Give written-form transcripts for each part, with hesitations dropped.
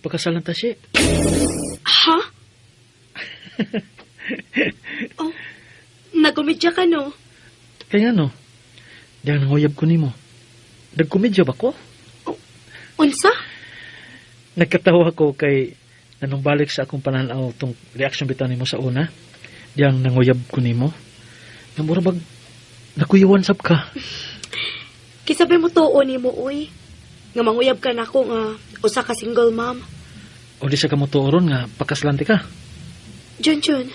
Magpakasal na ta siya. Ha? Oh, nagkomedya ka, no? Kaya no, diyang nanguyab ko nimo. Nagkomedya ba ko? Unsa? Nagkatawa ko kay nanumbalik sa akong pananaw tong reaction bitaw nimo sa una. Diyang nanguyab ko nimo. Nga mura bag nakuyawan sab ka. Kisabay mo tuo nimo, uy. Nga manguyab ka nako nga usa ka single mom. O di sa ka motuoron nga pakaslan ti ka. Junjun,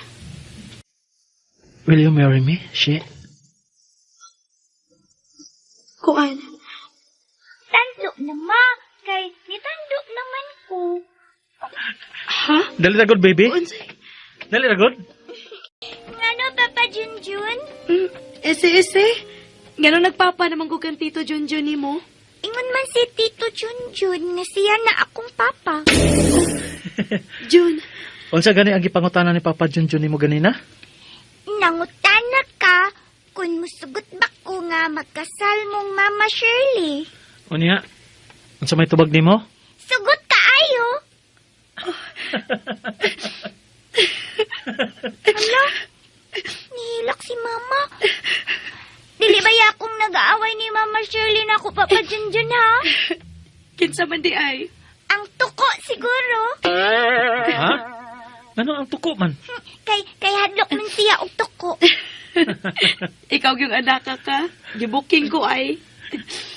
Will you marry me, she? kuan. Tando na ma, kay nitando naman ko. Ha? Dali ra good, baby. Unsay? Dali ra good. Ngano, Papa Junjun? Ese, ese. Ngano nagpapa naman ko kang Tito Junjun nimo? Ingon man si Tito Junjun nga siya na akong papa. Jun, Unsa gani ang gipangutana ni Papa Junjun nimo ganina? Nangutana ka kung musugot ba ko nga magkasal mong Mama Shirley. Unya, unsa may tubag nimo? Sugot kaayo. Hala, nihilak si Mama. Dili ba akong nag-aaway ni Mama Shirley na ako, Papa Junjun, ha? Kinsa man di ay. Ang tuko siguro. Ha? Ngano ang tuko man? Kay hadlok man siya og tuko. Ikaw yung anak ka. Gibuking ko ay.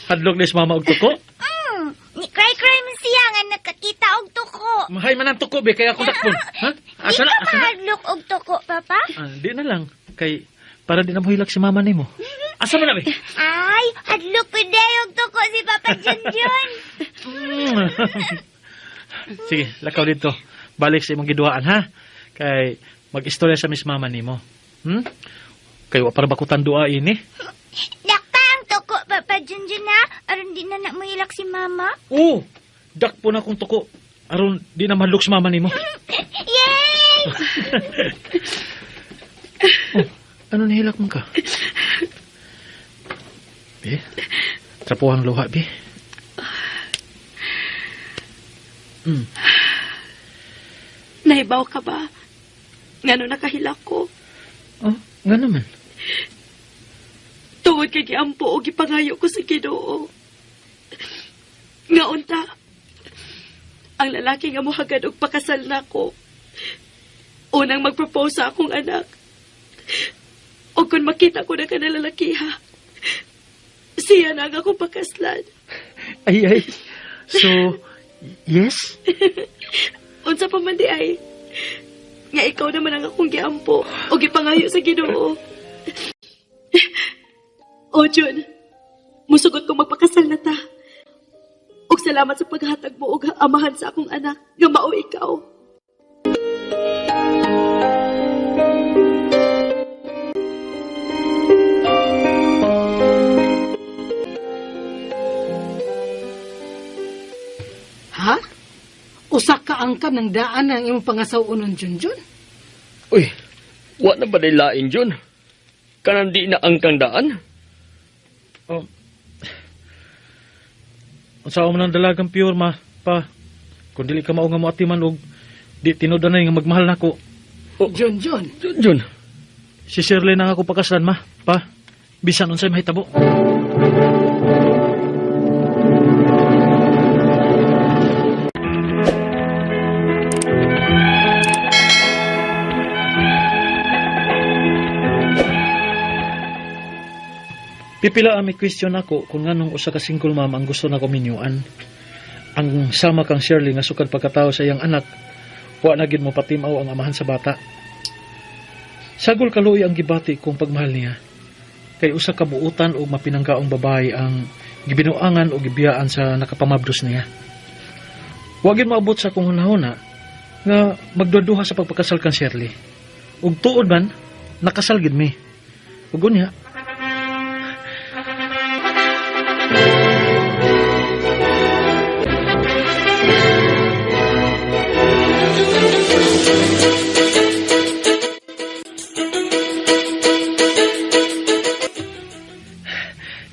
Hadlok ni si mama og tuko? Ni cry-cry man siya nga nakakita og tuko. Mahay man ang tuko be kaya akong dakpon. Ha? Asa Di na? ka Asa na? mahadlok og tuko, Papa? Ah, di na lang kay para di na mohilak si mama nimo. Asa man na be? Ay, hadlok ko day og tuko si Papa Junjun. Sige, lakaw dito. Balik sa imong giduhaan ha. Kay mag-istorya sa miss mama nimo. Kay wa para bakutan duha ini. Dakpa ang tuko, Papa Junjun, ha? Aron di na na mohilak si Mama. Oh, dakpo na akong tuko. Aron di na mahadlok si mama nimo. Yay! Oh, ano nihilak man ka? Be, trapuhang luha, be. Nahibaw ka ba? Ngano nakahilak ko? Oh, nga naman. Tungod kay giampo o gipangayo ko sa Ginoo. Nga unta, ang lalaki nga mohagad og pakasal nako. Unang mag-propose sa akong anak. O kung makita ko na ka na lalaki ha, siya na ang akong pakaslan. Ay, ay. So, yes? Unsa pa man di ay, nga ikaw naman ang akong giampo o gipangayo sa Ginoo. O Jun, musugot ko magpakasal na ta. Og salamat sa paghatag mo og amahan sa akong anak, nga mao ikaw. Ha? Usa ka angkan ng daan ang imong pangasaw-unon, Junjun? Uy, wa na ba day lain, Jun? Kanang di na angkang daan? Oh. Unsa man ang dalagang pure ma, pa. Kung dili ka mao nga moatiman og di tinud anay nga magmahal nako. Oh, Junjun, Jun, Jun. Si Shirley na nga ako pakaslan ma, pa. Bisan unsay mahitabo. Pipila ang may question ako kung nganong usa ka single mom ang gusto nako minyuan. Ang sama kang Shirley nga sukad pagkatao sa iyang anak, wa na gid mo patimaw ang amahan sa bata. Sagol kaluoy ang gibati kung pagmahal niya. Kay usa ka buutan o mapinanggaong babae ang gibinuangan o gibiyaan sa nakapamabdos niya. Wa gid moabot sa akong hunahuna nga magduduha sa pagpakasal kang Shirley. Ug tuod man, nakasal gid mi. Ug unya,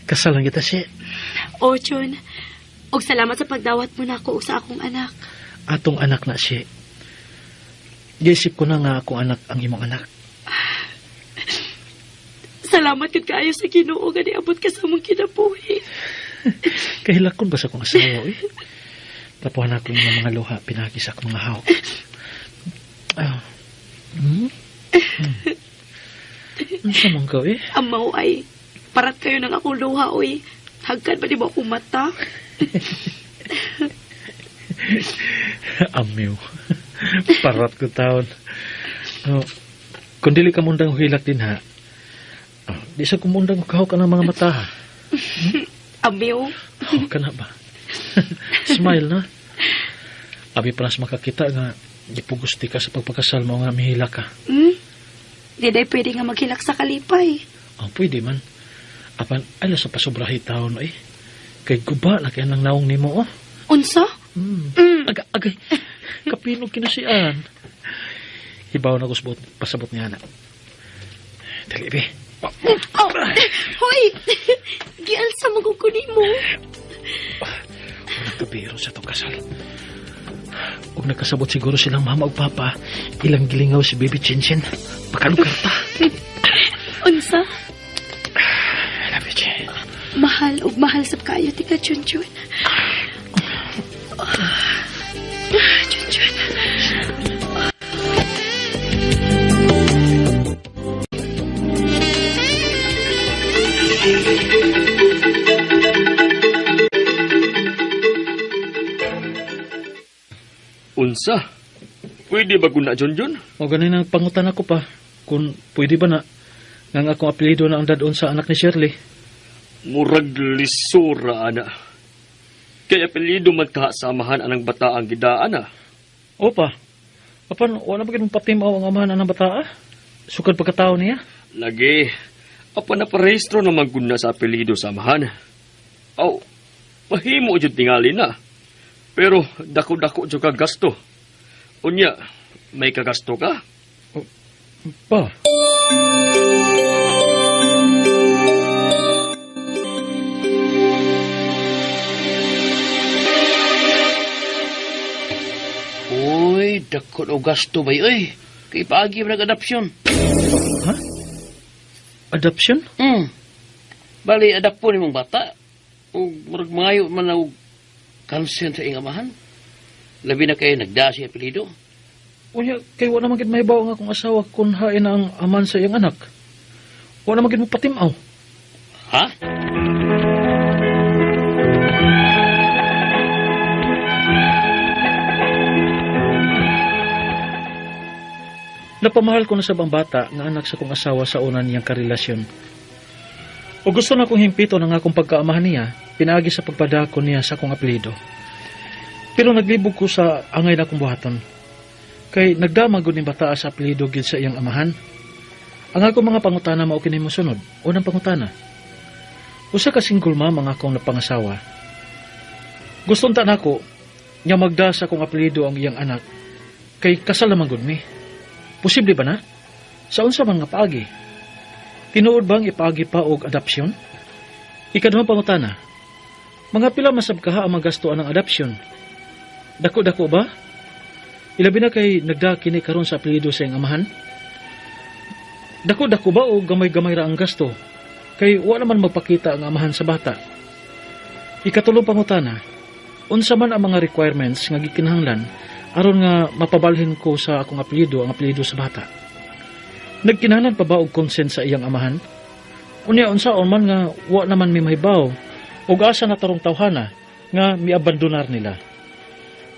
kasal lang kita siya. O Jun, og salamat sa pagdawat mo nako og sa akong anak. Atong anak na siya. Giisip ko na nga akong anak ang imong anak. Salamat gud kaayo sa Ginoo nga niabot ka sa among kinabuhi. Kahilakon ba sa akong asawa, eh? Tapuhan ako yung mga luha, pinagi sa akong mga hawak. Ah. Ano sa ka, eh? Amaw ay parat kayo ng akong luha oy. Hagkan ba di mo akong mata? Amiw. Parat ko taon. Oh, kung dili ka mundang hilak din ha, oh, di sa kumundang kahok ka ng mga mata ha. Amiw. Oh, ka na ba? Smile na. Abi pa nas makakita nga gipugusti ka sa pagpakasal mo nga mihilak ka. Hmm? Di day pwede nga maghilak sa kalipay. Oh, pwede man. Apan, ay sa pasobrahi taon eh. Kay guba na kaya nang naong nimo oh. Unsa? Mm. Agay, agay. Kapinog kinasian. Hibaw na kusbot, pasabot niya na. Dali, be. Oh, hoy! Gialsa mo ko nimo. Nagkabiro sa itong kasal. Ug nagkasabot siguro silang mama ug papa, ilang gilingaw si Baby Chinchin. Pakalugar ta. Unsa? I love you, Chin. Mahal ug mahal sab kaayo tika Chunchun. Ah, Chunchun. Unsa? Pwede ba guna, Junjun? O ganin ang pangutan ako pa, kung pwede ba na, nga ang akong apelyido na ang dadon sa anak ni Shirley. Murag lisura, ana. Kay apelyido man kaha sa amahan anang bata ang gidaan, ah. Opa, apan wala ba ganun patimaw ang amahan ang bata, ah? Sukad pagkatao niya. Lagi, apa na parehistro naman guna sa apelyido sa amahan. Aw, mahimo jud tingali na. Pero dako-dako jud ka gasto. Unya, may kagasto ka? Pa, Uy, dakot og gasto bay oy. Kay paagi man adopsyon. Ha? Adoption? Bali adak po nimong bata. Ug murag mangayo man og consent sa iyang amahan. Labi na kay nagda siya apelyido. Unya, kay wala man gid mahibaw ang akong asawa kung hain na ang aman sa iyang anak. Wala man gid mo patimaw. Ha? Napamahal ko na sa bang bata nga anak sa kong asawa sa una niyang karelasyon. O gusto na kong himpito ng akong pagkaamahan niya, pinaagi sa pagpadako niya sa akong apelyido. Pero naglibog ko sa angay na akong buhaton. Kay nagdama gud ning bata sa apelyido gid sa iyang amahan. Ang akong mga pangutana mao kini mosunod. Unang pangutana. Usa ka single mom ang akong napangasawa. Gusto unta nako nga magda sa akong apelyido ang iyang anak kay kasal naman gud mi. Posible ba na? Sa unsa man nga paagi? Tinuod bang ipaagi pa og adopsyon? Ikaduhang pangutana. Mga pila masab kaha ang magasto ang adopsyon? Dako-dako ba? Ilabi na kay nagda kini karon sa apelyido sa iyang amahan? Dako-dako ba o gamay-gamay ra ang gasto? Kay wa naman magpakita ang amahan sa bata. Ikatulong pangutana, unsa man ang mga requirements nga gikinahanglan aron nga mapabalhin ko sa akong apelyido ang apelyido sa bata? Nagkinahanglan pa ba og consent sa iyang amahan? Unya unsaon man nga wa naman mi mahibaw ug asa na tarong tawhana nga miabandonar nila.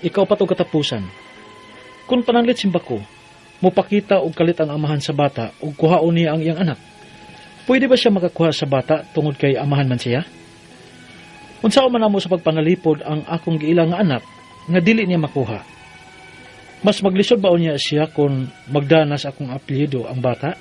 Ikaw pa og katapusan. Kung pananglit simba ko, mopakita og kalit ang amahan sa bata ug kuhaon niya ang iyang anak. Pwede ba siya makakuha sa bata tungod kay amahan man siya? Unsaon man amo sa pagpanalipod ang akong giila nga anak nga dili niya makuha? Mas maglisod ba unya siya kung magdanas akong apelyido ang bata?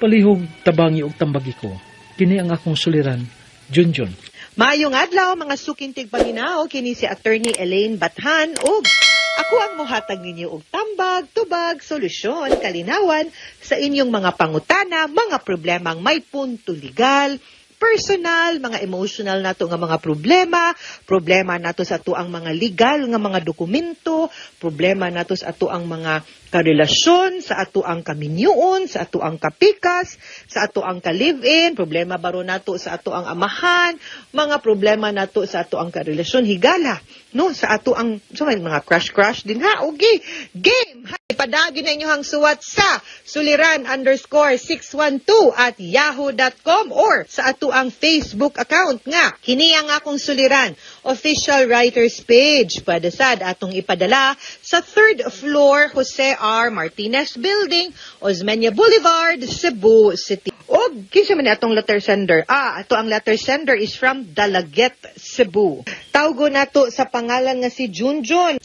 Palihog tabangi og tambagi ko. Kini ang akong suliran, Junjun. Maayong adlaw mga sukintig paminaw, kini si Attorney Elaine Bathan ug ako ang mohatag ninyo og tambag, tubag, solusyon, kalinawan sa inyong mga pangutana, mga problemang may punto legal, Personal, mga emotional nato nga mga problema, problema nato sa atoang mga legal nga mga dokumento, problema nato sa atoang mga karelasyon, sa atoang kaminyuon, sa atoang kapikas, sa atoang ka-live-in, problema baro nato sa atoang amahan, mga problema nato sa atoang karelasyon, higala, no, sa atoang so may mga crush-crush din ha. Okay, game. Ipadagi na inyong suwat sa suliran_612@yahoo.com or sa atoang Facebook account nga kini ang Akong Suliran Official Writers Page. Pwede sad atong ipadala sa third floor, Jose R. Martinez Building, Osmeña Boulevard, Cebu City. Og kinsa man ni atong letter sender? Ah, ato ang letter sender is from Dalaguete, Cebu. Tawgo nato sa pangalan nga si Junjun.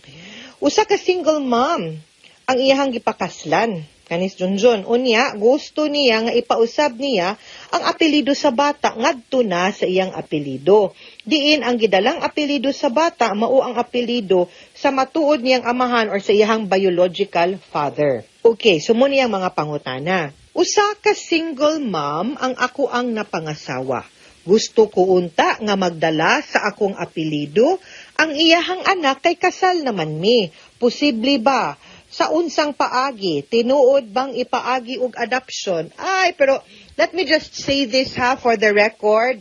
Usa ka single mom ang iyahang gipakaslan kanis Junjun. Unya, gusto niya nga ipausab niya ang apelyido sa bata ngadto na sa iyang apelyido. Diin ang gidalang apelyido sa bata mao ang apelyido sa matuod niyang amahan or sa iyahang biological father. Okay, so mo niyang mga pangutana. Usa ka single mom ang ako ang napangasawa. Gusto ko unta nga magdala sa akong apelyido ang iyahang anak kay kasal naman mi. Posible ba? Sa unsang paagi? Tinuod bang ipaagi og adoption? Ay, pero let me just say this ha, for the record.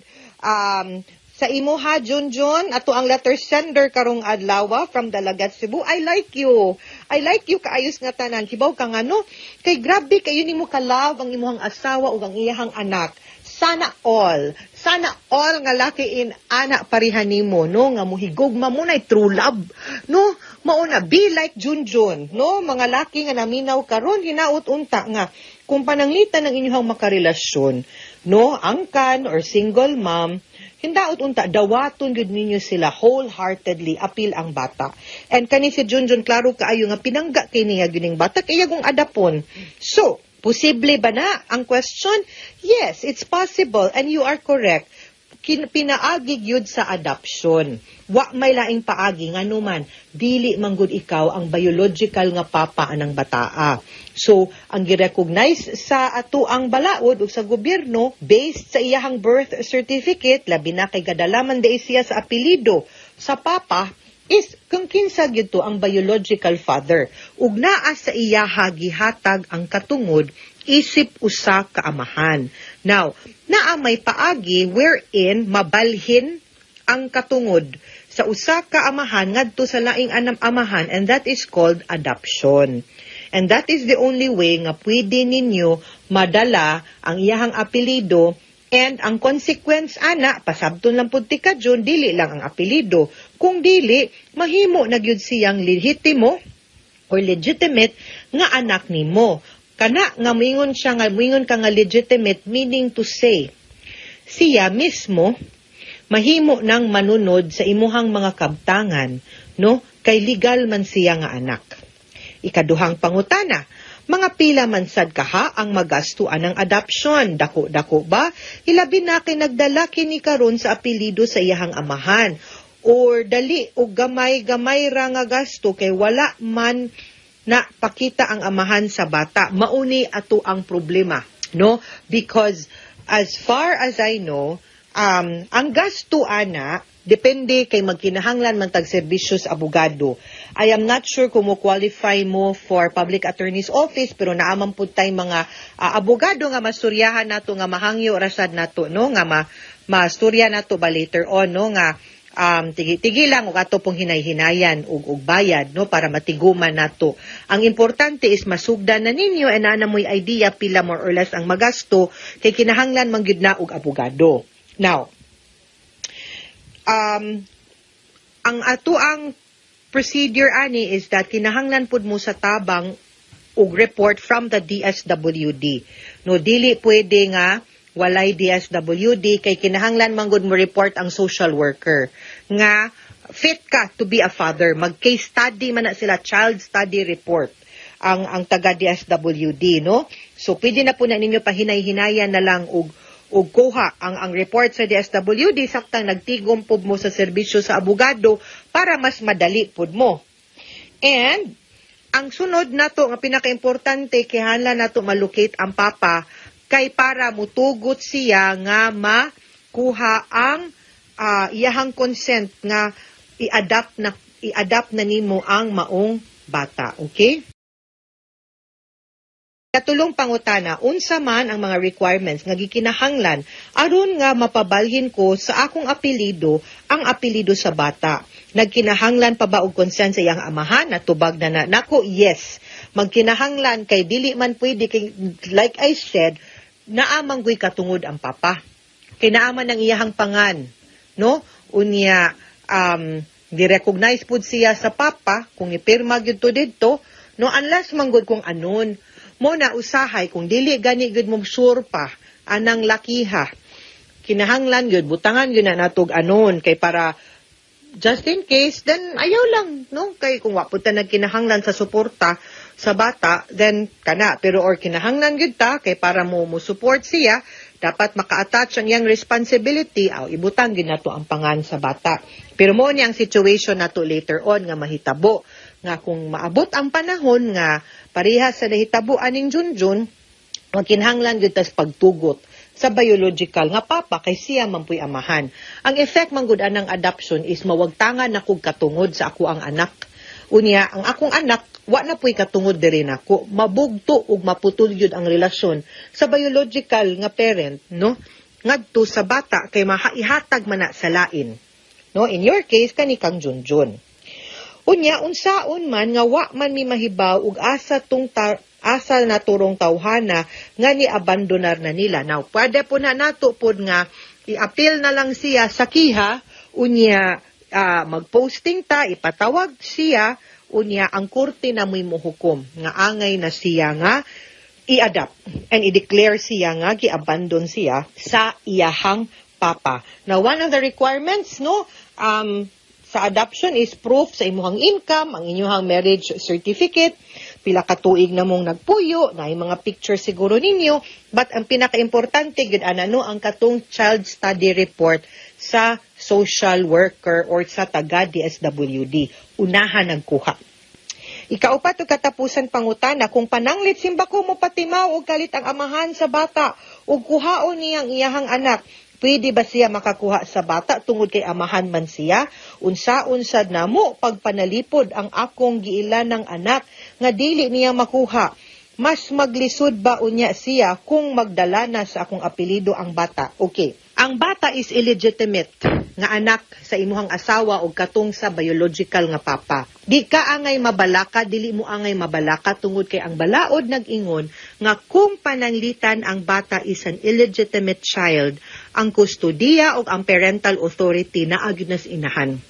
Sa imo ha, Junjun, ato ang letter sender karong adlaw from Dalagat, Cebu. I like you. I like you kaayos nga tanan. Kibaw ka nga no? Kay grabe kayo nimo ka-love ang imuhang asawa ug ang iyahang anak. Sana all. Sana all nga laki in ana pareha nimo no, nga muhigugma mo na true love no, mao na. Be like Junjun no. Mga laki nga naminaw karon, hinaut unta nga kung pananglitan ng inyong makarelasyon no, angkan or single mom, hindaot unta dawaton gyud ninyo sila wholeheartedly, apil ang bata. And kani si Junjun, klaro kaayo nga pinangga kay niya gyud ning bata kay kung adapon. So posible ba na ang question? Yes, it's possible and you are correct. Pinaagi gyud sa adoption. Wa may laing paagi, ngano man dili man gud ikaw ang biological nga papa anang bataa. So, ang gi-recognize sa ato ang balaod ug sa gobyerno based sa iyahang birth certificate, labi na kay gadalaman diay siya sa apelyido sa papa, is kung kinsa gyud to ang biological father ug naa sa iyaha gihatag ang katungod isip usa ka amahan. Now, naa may paagi wherein mabalhin ang katungod sa usa ka amahan ngadto sa laing anam amahan, and that is called adoption. And that is the only way nga pwede ninyo madala ang iyahang apelyido. And ang consequence ana, pasabton lang pud ti ka Jun, dili lang ang apelyido. Kung dili, mahimo na gyud siyang lehitimo or legitimate nga anak nimo. Kana nga moingon siya nga moingon ka nga legitimate, meaning to say, siya mismo mahimo nang manunod sa imuhang mga kabtangan, no? Kay legal man siya nga anak. Ikaduhang pangutana, mga pila man sad kaha ang magasto anang adoption? Dako-dako ba? Ilabi na kay nagdala kini karon sa apelyido sa iyahang amahan. Or dali o gamay-gamay ra nga gasto kay wala man na pakita ang amahan sa bata? Mauni ato ang problema, no? Because as far as I know, ang gasto ana depende kay magkinahanglan man tag serbisyo sa abogado. I am not sure kung mo qualify mo for public attorney's office, pero naa man pud tay mga abogado nga masuryahan nato, nga mahangyo rasad nato no, nga masturya nato ba later on no, nga tigi, tigi lang ug ato pong hinay-hinayan ug bayad no, para matiguman nato. Ang importante is masugdan na ninyo and naa na mo'y idea pila more or less ang magasto kay kinahanglan man gyud na og abogado. Now, ang ato ang procedure ani is that kinahanglan pud mo sa tabang og report from the DSWD. No, dili pwede nga walay DSWD kay kinahanglan man gud mo report ang social worker nga fit ka to be a father. Mag case study man na sila, child study report ang taga DSWD no. So pwede na po na ninyo pahinay-hinayan na lang og kuha ang report sa DSWD saktang nagtigom pud mo sa serbisyo sa abogado para mas madali pud mo. And ang sunod nato nga pinakaimportante, kinahanglan nato malocate ang papa kay para mutugot siya nga ma Kuha ang iyahang consent nga i-adopt na nimo ang maong bata, okay? Katulong pangutana, unsa man ang mga requirements nga gikinahanglan aron nga mapabalhin ko sa akong apelyido ang apelyido sa bata? Nagkinahanglan pa ba og consent sa iyang amahan? Natubag na na nako, yes. Magkinahanglan kay dili man pwede kay, like I said, naa man guy katungod ang papa. Kay naa man ang iyahang pangan, no? Unya di-recognize pud siya sa papa kung ipirma gyud to didto, no, unless manggod kung anon mo na. Usahay kung dili gani gyud mo sure pa anang lakiha, kinahanglan gyud butangan gyud na natog anon kay para just in case, then ayaw lang, no, kay kung wa pud ta nagkinahanglan sa suporta sa bata, then kana. Pero or kinahanglan gyud ta kay para mo support siya, dapat maka-attach ang iyang responsibility, aw ibutang gyud nato ang pangan sa bata. Pero mo ni ang situation nato later on nga mahitabo nga kung maabot ang panahon nga pareha sa nahitabo aning Junjun, magkinahanglan gyud tas pagtugot sa biological nga papa kay siya man puy amahan. Ang effect man gud anang adoption is mawagtangan na kog katungod sa ako ang anak. Unya, ang akong anak wa na puy katungod diri nako. Mabugto ug maputol gyud ang relasyon sa biological nga parent, no? Ngadto sa bata kay mahaihatag man na sa lain. No, in your case, kani kang Junjun. Unya, unsaon man nga wa man mi mahibaw ug asa na turong tawhana nga ni abandonar na nila. Now, pwede po na nato pod nga i-appeal na lang siya sa kiha, unya magposting ta, ipatawag siya, unya ang korte na mo'y muhukom nga angay na siya nga i-adopt and i-declare siya nga gi-abandon siya sa iyahang papa. Now, one of the requirements, no, sa adoption is proof sa imuhang income, ang inyuhang marriage certificate, pila ka tuig na mong nagpuyo, na mga picture siguro ninyo, but ang pinaka-importante gud ana, no, ang katong child study report sa social worker or sa taga DSWD. Unahan nagkuha. Ikaupat ug katapusan pangutana, kung pananglit simbako mo patimaw og kalit ang amahan sa bata ug kuhaon niyang iyahang anak, pwede ba siya makakuha sa bata tungod kay amahan man siya? Unsaon sad namo pagpanalipod ang akong giilanang anak nga dili niya makuha? Mas maglisod ba unya siya kung magdala na sa akong apelyido ang bata? Okay. Ang bata is illegitimate nga anak sa imuhang asawa o katong sa biological nga papa. Di ka angay mabalaka, dili mo angay mabalaka tungod kay ang balaod nag-ingon nga kung pananglitan ang bata is an illegitimate child, ang kustodiya o ang parental authority naa gyud na sa inahan.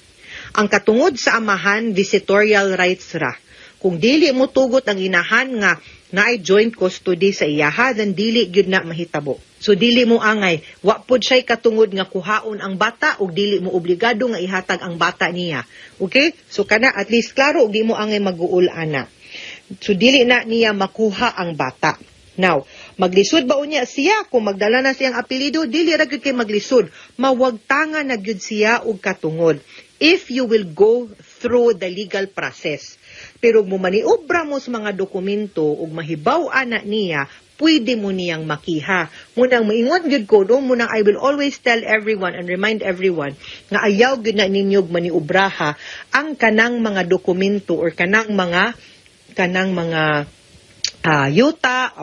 Ang katungod sa amahan, visitorial rights ra. Kung dili mo tugot ang inahan nga naay joint custody sa iyaha, then dili gyud na mahitabo. So dili mo angay, wa pod siya'y katungod nga kuhaon ang bata ug dili mo obligado nga ihatag ang bata niya. Okay? So kana at least klaro ug di mo angay maguol ana. So dili na niya makuha ang bata. Now, maglisod ba unya siya kung magdala na siyang apelyido? Dili ra gyud kay maglisod. Mawagtanga na gyud siya og katungod if you will go through the legal process. Pero mo maniobra mo sa mga dokumento ug mahibaw ana niya, pwede mo niyang makiha. Munang maingon gyud ko, no, munang I will always tell everyone and remind everyone nga ayaw gyud na ninyo maniobraha ang kanang mga dokumento or kanang mga yuta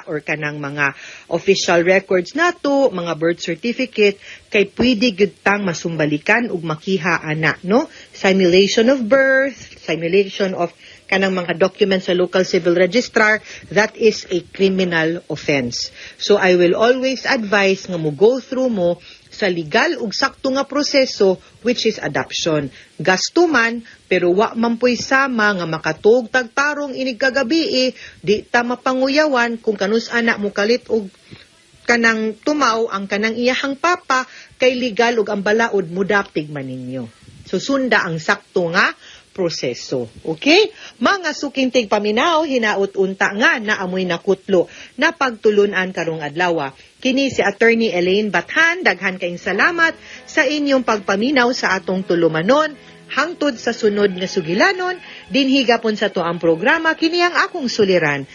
or kanang mga official records nato, mga birth certificate, kay pwede gyud tang masumbalikan ug makiha ana, no? Simulation of birth, simulation of kanang mga documents sa local civil registrar, that is a criminal offense. So I will always advise nga mo go through mo sa legal ug sakto nga proseso, which is adoption. Gasto man, pero wa man po'y sama nga makatug tagtarong inig kagabi, di ta mapanguyawan kung kanus ana mo kalit og kanang tumaw ang kanang iyahang papa kay legal ug ang balaod mudapig man ninyo. So sunda ang sakto nga proseso. Okay? Mga suking tigpaminaw, hinaut unta nga na amoy nakutlo na pagtulunan karong adlaw. Kini si Attorney Elaine Bathan, daghan kayong salamat sa inyong pagpaminaw sa atong tulumanon. Hangtod sa sunod nga sugilanon, dinhi gapon sa tuang programa, kini ang akong suliran.